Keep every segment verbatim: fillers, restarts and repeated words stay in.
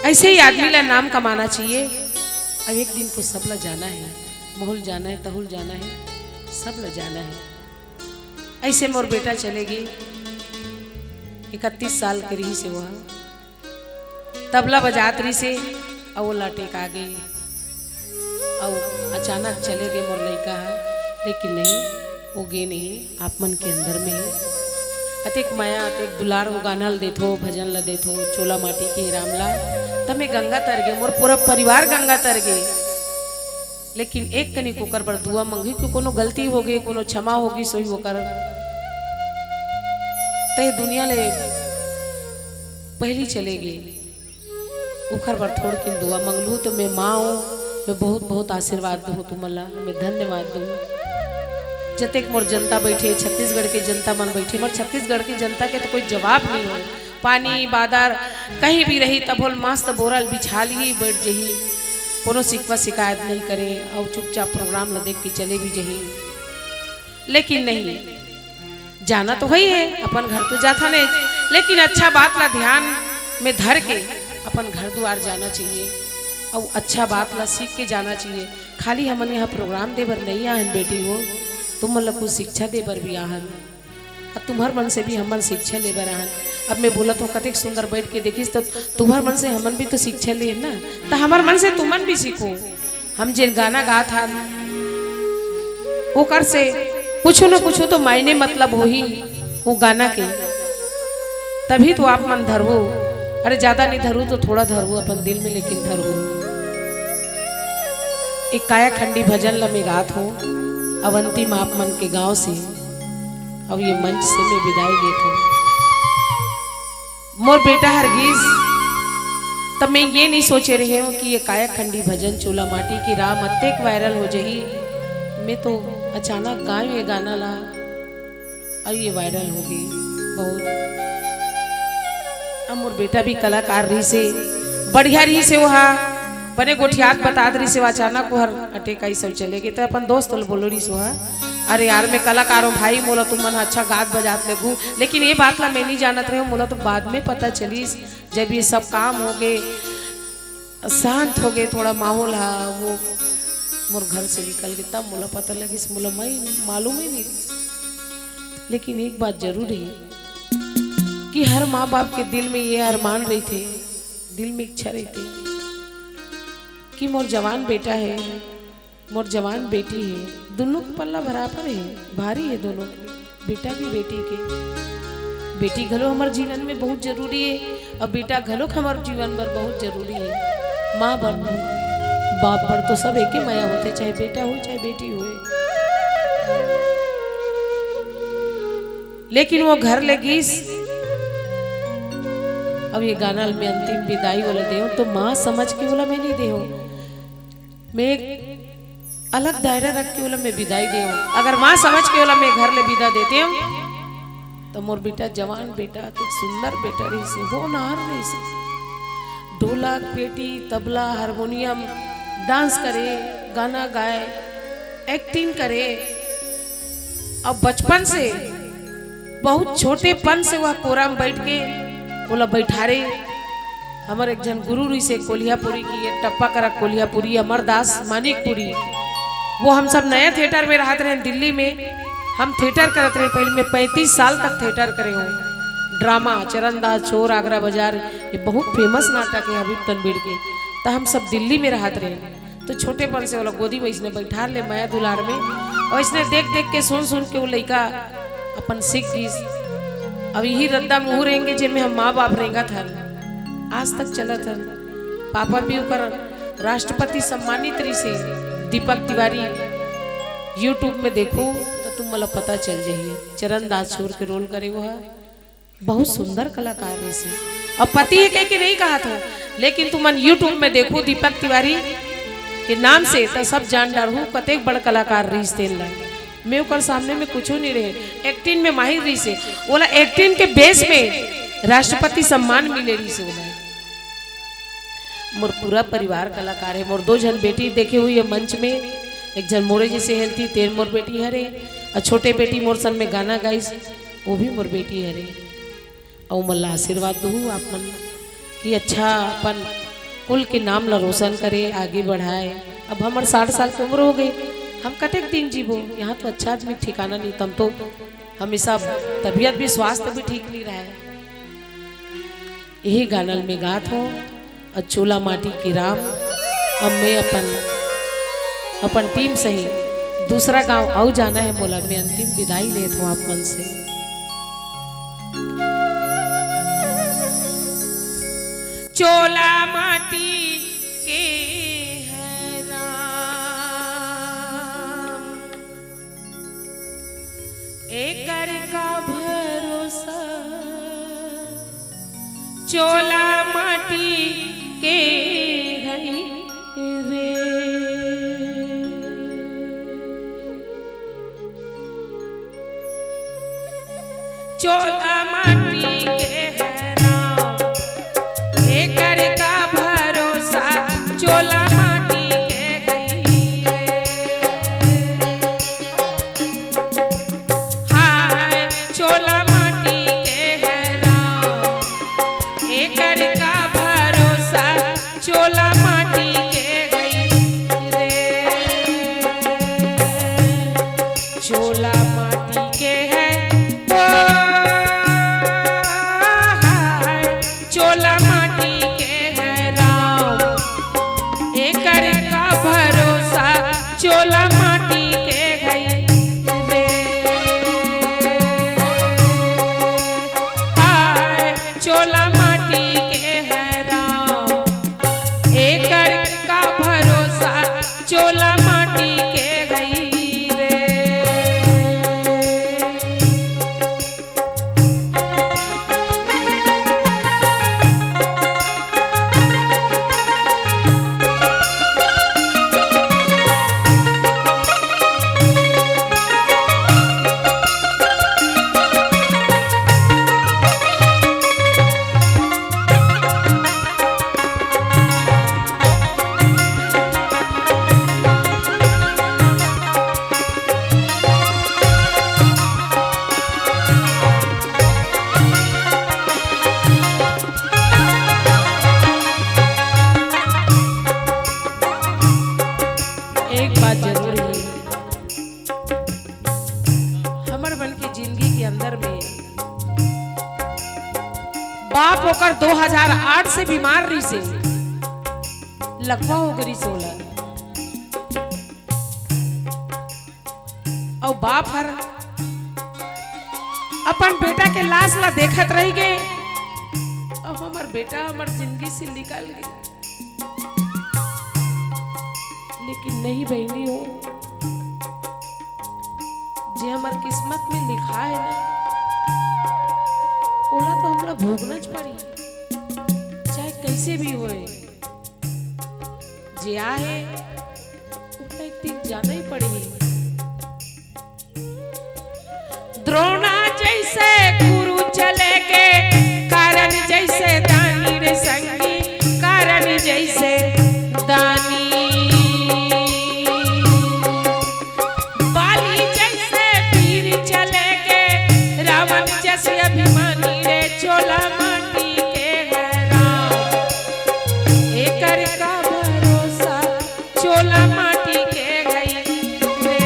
ऐसे ही आदमी ला नाम कमाना चाहिए। अब एक दिन तो सब ला जाना है, मोहल जाना है, तहुल जाना है, सब ला जाना है। ऐसे मोर बेटा चले गे, इकतीस साल के रहिस हे, वह तबला बजात रहिस हे, अउ वो लटेक आ गे, अउ अचानक चले गे मोर लइका ह। लेकिन नहीं, वो गे नहीं, आप मन के अंदर में हे। अतेक मया, अतेक दुलार, वो गाना ल देथो, भजन ल देथो, चोला माटी के राम ला, तमे गंगा तर गे, मोर पूरा परिवार गंगा तर गे। लेकिन एक कनिक ओकर बर दुआ मंगही कि कोनो गलती होगे, कोनो क्षमा होगिस होही ओकर। तय दुनिया ले पहली चले गे, ओकर बर थोड़किन दुआ मंगलू। तो मैं माँ हूँ, मैं बहुत बहुत आशीर्वाद दूँ तुमन ला, मैं धन्यवाद दूँ। जतेक मोर जनता बैठे, छत्तीसगढ़ के जनता मन बैठे, मोर छत्तीसगढ़ के जनता के तो कोई जवाब नहीं हो। पानी बादर कहीं भी रही, तब होल मस्त बोरल बिछा ली, बैठ जही, कोनो शिकवा शिकायत नहीं करे, और चुपचाप प्रोग्राम ल देख के चले भी जही। लेकिन नहीं, जाना तो वही है, अपन घर तो जाथा नहीं, लेकिन अच्छा बात ला ध्यान में धर के अपन घर दुआर जाना चाहिए, और अच्छा बात ला सीख के जाना चाहिए। खाली हमन यहाँ प्रोग्राम दे बर नहीं आहन बेटी हो, तुम मन ला कुछ शिक्षा दे बर भी आहन। अब तुम्हर मन से भी हमन शिक्षा ले बर आहन। अब मैं बोलत हूँ, कतेक सुंदर बैठ के देखिस, तो तुम्हर मन से हमन भी तो शिक्षा ले ना, तो हमर मन से तुमन भी सीखो। हम जेन गाना गात हन, ओकर से कुछ न कुछ तो मायने मतलब होही वो गाना के, तभी तो आप मन धरवो। अरे, ज्यादा नहीं धरवो तो थोड़ा धरवो अपन दिल में, लेकिन धरवो। एक कायाखंडी भजन ल मैं गात हूँ, अवंती माप मन के गांव से, अब ये मंच से मैं विदाई लेत हूँ। मोर बेटा हर गीस, तब मैं ये नहीं सोचे रहे हूँ कि ये कायाखंडी भजन चोला माटी की राम अतेक वायरल हो जाही। मैं तो अचानक गाय ये गाना ला, अब ये वायरल हो गई बहुत। अब मोर बेटा भी कलाकार रहिस हे, बढ़िया रहिस हे, वो हा बने गोठियात बतात रहिस हे, वो अचानक वो हर अटेकाई सब चले गए। तो अपन दोस्त ल बोलो रहिस वो हा, "अरे यार, मैं कलाकार हूँ भाई, मोला तुमन अच्छा गात बजात लगू।" लेकिन ये बात ला मैं नहीं जानत रहे हूँ, मोला तो बाद में पता चलिस, जब ये सब काम हो गए, शांत हो गए थोड़ा माहौल हा, वो मोर घर से निकल गए, तब मोला पता लगिस, मोला मैं मालूम ही नहीं। लेकिन एक बात जरूर है कि हर माँ बाप के दिल में ये अरमान रहिथे, दिल में इच्छा रहिथे कि मोर जवान बेटा है, मोर जवान बेटी है, दोनों के पल्ला बराबर है, भारी है दोनों के, बेटा भी बेटी के। बेटी घलो हमर जीवन में बहुत जरूरी है और बेटा घलो हमर जीवन बर बहुत जरूरी है। माँ बर, बाप बर तो सब एके मया होथे, चाहे बेटा हो, चाहे बेटी हो। लेकिन वो घर ले गीस, अब ये गाना ल मैं अंतिम विदाई वाला देव, तो माँ समझ के वाला मैं नहीं देव, मैं एक अलग दायरा रख के वाला मैं विदाई देव। अगर माँ समझ के वाला मैं घर ले विदा देते हूँ, तो मोर बेटा, जवान बेटा, तो सुंदर बेटा रहिस हे, होनहार रहिस हे। ढोलक, पेटी, तबला, हारमोनियम, डांस करे, गाना गाए, एक्टिंग करे। अब बचपन से, बहुत छोटेपन से वह कोरा में बैठ के ओला बैठारे। हमर एक झन गुरु रहिस हे कोलिहापुरी की, ये टप्पा करा कोलिहापुरी, अमरदास मानिकपुरी, वो हम सब नया थिएटर में रहत रहे दिल्ली में, हम थिएटर करत रहे पहले, मैं पैंतीस साल तक थिएटर करे हूँ। ड्रामा, चरणदास छोर, आगरा बाजार, ये बहुत फेमस नाटक है हबीब तनवीर के। तो हम सब दिल्ली में रहत रहे, तो छोटेपन से ओला गोदी में इसने बैठार ले, मया दुलार में, और इसने देख देख के, सुन सुन के वो लइका अपन सीख गीस। अब यही रद्दा मुँह रेंगे, जेमे हम माँ बाप रेंगत हन, आज तक चलत हन। पापा भी ओकर राष्ट्रपति सम्मानित रहिस हे, दीपक तिवारी। YouTube में देखो तो तुम मोला पता चल जाही। चरणदास छोर के रोल करे वो ह, बहुत सुंदर कलाकार रहिस हे। अब पति हे कह के नहीं कहत हो, लेकिन तुमन YouTube में देखो दीपक तिवारी के नाम से तो सब जान डारहू कतेक बड़ कलाकार रहिस तेन ला। मैं ओकर सामने में कुछो नहीं रहे, एक्टिंग में माहिर रहिस हे। ओला एक्टिंग के बेस में राष्ट्रपति सम्मान मिले रहिस हे ओला। मोर पूरा परिवार कलाकार है। मोर दो झन बेटी देखे हुई है मंच में, एक झन मोरे जैसे हेलती, तेन मोर बेटी हरे, और छोटे बेटी मोर संग में गाना गाइस, वो भी मोर बेटी हरे। अउ मन ला आशीर्वाद दूँ आप मन कि अच्छा अपन कुल के नाम ला रोशन करे, आगे बढ़ाए। अब हमर साठ साल के उम्र हो गई, हम कतेक दिन जीबो? यहाँ तो अच्छा आदमी के ठिकाना नहीं, तम तो हमेशा तबीयत भी, स्वास्थ्य भी ठीक नहीं रहे। यही गाना ल मैं गात हों। अउ चोला माटी के राम, अब मैं अपन, अपन टीम सहित दूसरा गांव अउ जाना हे मोला, मैं अंतिम विदाई लेत हों आप मन से। चोला माटी के हे राम, एकर का भरोसा, चोला माटी के हई रे। चोला माटी के हे राम, एकर का भरोसा, चोला माटी के हई रे। हाय, चोला माटी के हे राम, एकर का भरोसा, चोला माटी के हई रे। चोला माटी के हे, ओ, हाय, चोला माटी के हे राम, एकर का भरोसा, चोला माटी के हई रे। हाय, चोला माटी के हे राम, एकर का भरोसा, चोला माटी के हई रे। एक बात जरूर हे, हमर मन के जिंदगी के अंदर में बाप ओकर दो हज़ार आठ से बीमार रहिसे, लकवा हो गे रहिसे ओला। अउ बाप हर अपन बेटा के लाश ला देखत रहि गे। अब हमर बेटा हमर जिंदगी से निकल गे, लेकिन नहीं बहिनी हो, जे हमर किस्मत में लिखा हे ना, ओला तो हमला भोगना च पड़ही, चाहे कैसे भी होए। जे आहे, ओला एक दिन जाना ही पड़ही। द्रोणा जैसे गुरु चले के, कारण जैसे दानी रे संगी, कारण जैसे दानी। बाली जैसे वीर चले के, रावण जैसे अभिमानी रे, चोला माटी के हे राम, एकर का भरोसा, चोला माटी के हई रे।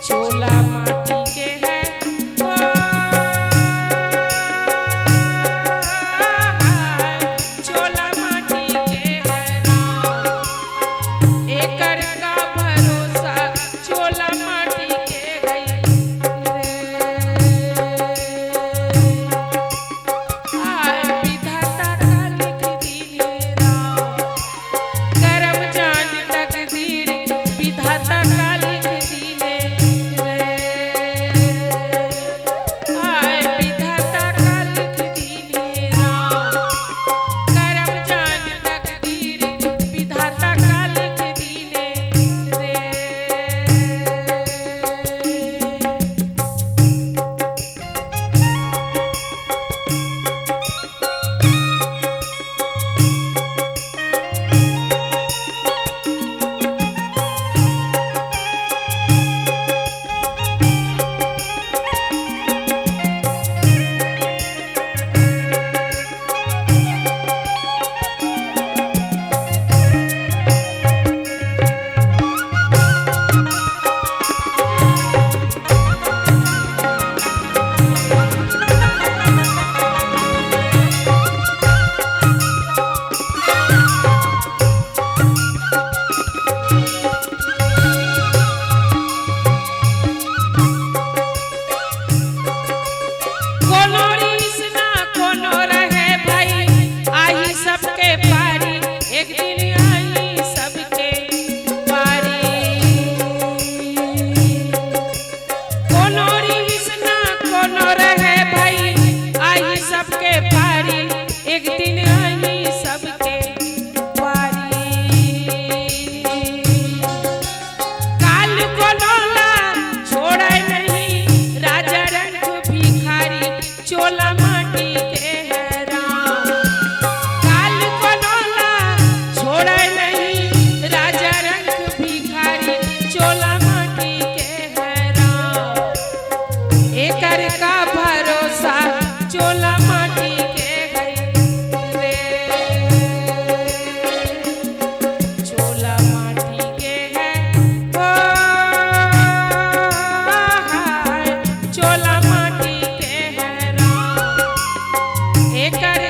चोला माटी के हे, ओ, एक दिन आही सबके बारी। काल कोनो ला छोड़े नहीं राजा रंग भिखारी, चोला माटी के है राम। काल कोनो ला छोड़े नहीं राजा रंग भिखारी, चोला माटी के है राम। एकर का भरोसा चोला माटी के है रे। चोला माटी के है, ओ हाय, चोला माटी के है राम। एकर